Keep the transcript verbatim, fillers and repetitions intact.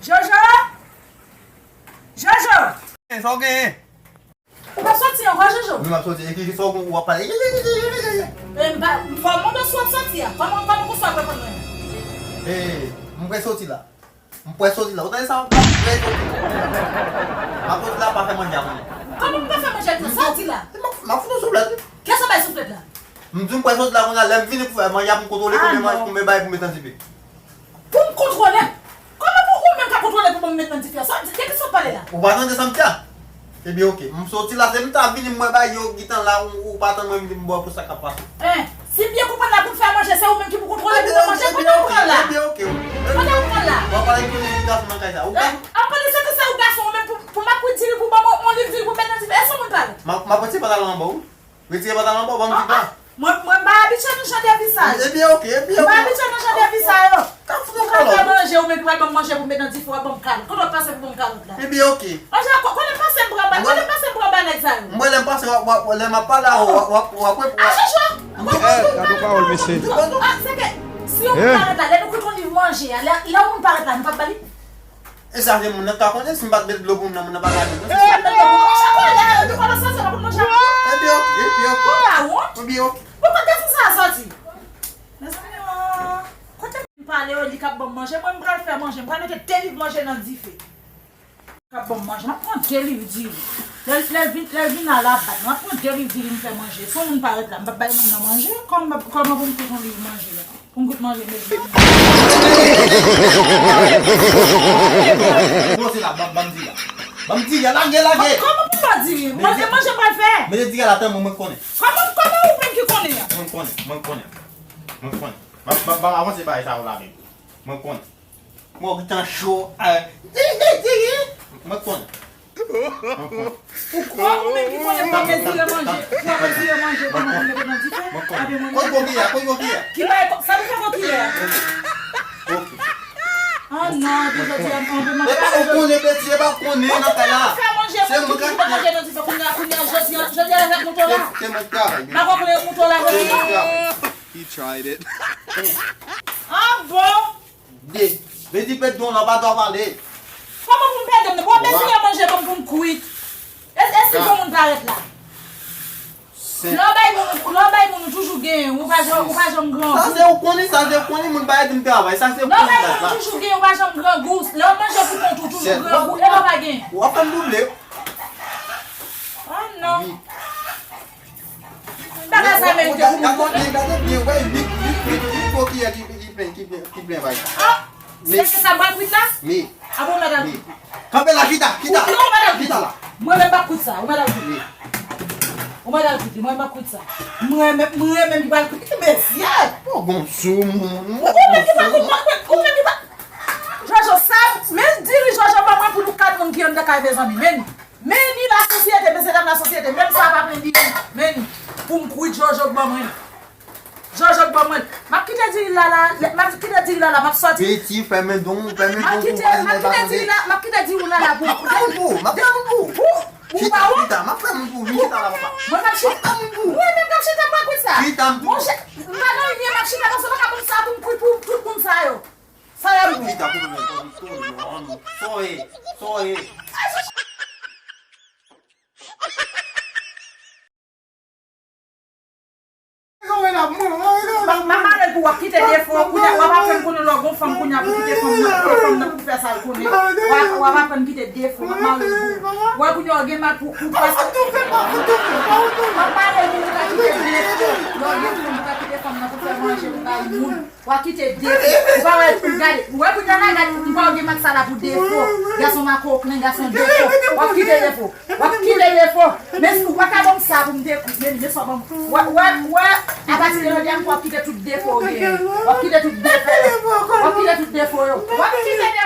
Jojo! Jojo! Sa w genyen? Ou pa soti ankò, Jojo? Non, m ap soti. E ki, ki sa w, w ap pale? E, m pa, m fò mande si w ap soti a. Kòman, kòman konsa w ap reponn mwen? E, m prè soti la. M prè soti la. Ou tande sa? M prè soti. M ap soti la, pa fè manje a pou mwen. Kòman m pa fè manje a pou mwen? Sa w di la? M ap, m ap fout ou souflèt, wi. Kiyès ou bay souflèt la? M di m prè soti la kounye a, lè m vini pou fè manje a pou m kontwole konbyen, konbyen bagay pou m met nan dife. Pou m kontwole? Kòman pou ou menm ka kontwole pou ban m met nan dife a? Sa w di? De ki sa w pale la? Ou pa tande sa m di a? Ebyen, oke. M soti la, se m ta vini, m wè bagay yo gentan la, ou, ou pa tann mwen vini, m ba w pou sa k ap pase. Hein, si m byen konprann la, pou m fè manje, se ou menm ki pou kontwole pou ban m manje? Kote ou pran la? Ebyen, oke. Kote ou pran la? W ap pale ak yon gason nan kay sa. Ou gason? An pale se ke se ou gason, ou menm pou, pou m ap kwit diri, pou ban m yon liv diri pou m met nan dife. E sa moun pale? M ap, m ap retire pantalon an ba w, wi. Retire pantalon an ba w, ban m di pa. Mwen, mwen pa abitye nan jan de vi sa yo. Ebyen, oke, ebyen, oke. Mwen pa abitye nan jan de vi sa yo. Ka fout ou kalòt. Mwen pa fè manje, ou menm ki pral ban m manje pou m met nan dife, w ap ban m kalòt. Kote w ap pase pou ban m kalòt la? Ebyen, oke. Anje, ko-, kote m pase m pran ba, kote m pase m pran ba nèg sa yo? Mwen, lè m pase, w ap, w ap, lè m ap pale a ou, w ap, w ap, w ap, w ap. A, Jojo! Eh, gade pawòl, mesye. Ah, se ke, si yon moun parèt la, lè nou kwit yon liv manje a, lè, lè yon moun parèt la, nou p ap ba li? E sa se moun nan k ka konnen, si m pa t met dlo pou moun nan, moun nan pa ka jwenn. Si m pa t met dlo pou moun nan, chakole, ou pa nan santi la pou manje a. Ebyen, oke, ebyen, oke. Ou pa wont? Ebyen, oke. Bon, kote gason sa a soti? Mezanmi, oh, kote m pale yo, li k ap ban m manje, mwen m pral fè manje, m pral mete de liv manje nan dife. K ap ban m manje, m ap pran de liv diri. Lè, lè l vin, lè l vin la, l ap bat mwen, m ap pran de liv diri, m fè manje. Si yon moun parèt la, m p ap bay moun nan manje, kòman, kòman pou m kwit yon liv manje la? Pou m kwit manje, mezanmi. Bon, se la, ban, ban m diri a. Ban m diri a, lage, lage. Kòman pou m ba diri? Mwen, se manje m pral fè. Mete diri a la, tann mwen, mwen konnen. Kòman, kòman ou menm ki konnen an? Mwen konnen, mwen konnen. Mwen konnen. Ban, ban, ban, avanse bagay sa yo la menm. Mwen konnen. Mwen gentan cho. Mwen konnen. Mwen konnen. Ou kwè ou menm ki konnen pou ap mezire manje, pou ap mezire manje, pou mwen mete nan dife? Mwen konnen. Kote gwo kiyè a? Kote gwo kiyè a? Ki bay, sa nou fè gwo kiyè a? Ok. Ah non, epi jodi a, mwen pa... Epa ou konnen, Beti, epa ou konnen nan kay la. Fè manje, mwen ki mete manje nan dife, kounye a, kounye a, jodi a, jodi a, avèk mouton la. Se, se mwen k travay, Beti. Mwen konnen mouton la, jodi a. He tried it. Ah bon? De. Beti pèdi yon lò, pa dwa pale. Kòman pou m pèdi m? Bon, mezire manje ban m pou m kwit. E, e si yon moun parèt la? Lè w bay moun, lè w bay moun, ou toujou genyen. Ou pa janm, ou pa janm grangou. Sa se ou konnen, sa se ou konnen, moun pa ede m travay. Sa se ou konnen, la. Lè w bay moun, ou toujou genyen, ou pa janm grangou. Lè w manje pou kont ou, toujou grangou. E lè w pa genyen? W ap fè m double. Oh non. Bagay sa merite pou moun konnen. Gade byen, gade byen, wè, uit, uit, uit, uit gwo kiyè ki, ki plen, ki plen, ki plen bagay sa. Ah, se, se sa m pral kwit la? Wi. Ah bon, mèt al kwit. Kanpe la, chita, chita. Ou, ou mèt al kwit. Chita la. Mwen menm m p ap kwit sa, ou mèt al kwit. Wi. Ou mèt al kwit, mwen menm m p ap kwit sa. Mwen menm, mwen menm ki pral kwit. Mesye! Ou gon sou moun, ou menm ki pral kwit, ou menm ki pral... Jojo, sa, men diri Jojo ban mwen pou nou kat moun ki anndan kay, mezanmi. Men Men ni lasosyete, mesyedam lasosyete, menm sa pa plen diri, men pou m kwit Jojo k ban mwen. Jojo k ban mwen. M ap kite diri la la, m ap kite diri la la, m ap sòti. Beti, fèmen don, fèmen don pou vwazen pa tande. M ap kite diri la, m ap kite diri la la pou m. M ap fè moun pou ou, m ap fè moun pou ou, vin chita la, papa. Ou pa wont? Chita, chita, m ap fè moun pou ou, vin chita la, papa. Mwen m ap chita, mwen menm k ap chita, m pral kwit sa. Chita, m di. Mwen menm k ap chita, m pral kwit sa. Chita, m di. Mwen, m pa nan anyen, m ap chita, paske w pa ka ban m sa pou m kwit pou tout moun sa yo. Sa y ap di? Chita pou mwen, pou mwen, pou mwen. Soye, soye. M ap pale pou w ap kite defo, kounye a w ap aprann konnen lè w gon fanm, kounye a pou kite fanm nan, kite fanm nan pou fè sa l konnen. W ap, w ap aprann kite defo, m ap pale pou w. W ap kounye a w gen mal pou, pou pase. M ap pale pou w ka kite defo. Lè w gen fanm, ou ka kite fanm nan pou fè manje, pou bay moun. W ap kite defo. Ou pa wè, ou gade. Ou wè kounye a la, gade, m pa wè gen mak sa la pou defo. Gason makoklen, gason defo. W ap kite defo. W ap kite defo. Men si ou pa ka ban m sa pou m te, men, men sa w ban m. W ap, w ap, w ap, apati de jodi a, m p ap kite tout defo w genyen. W ap kite tout defo yo. W ap kite tout defo yo. W ap kite defo.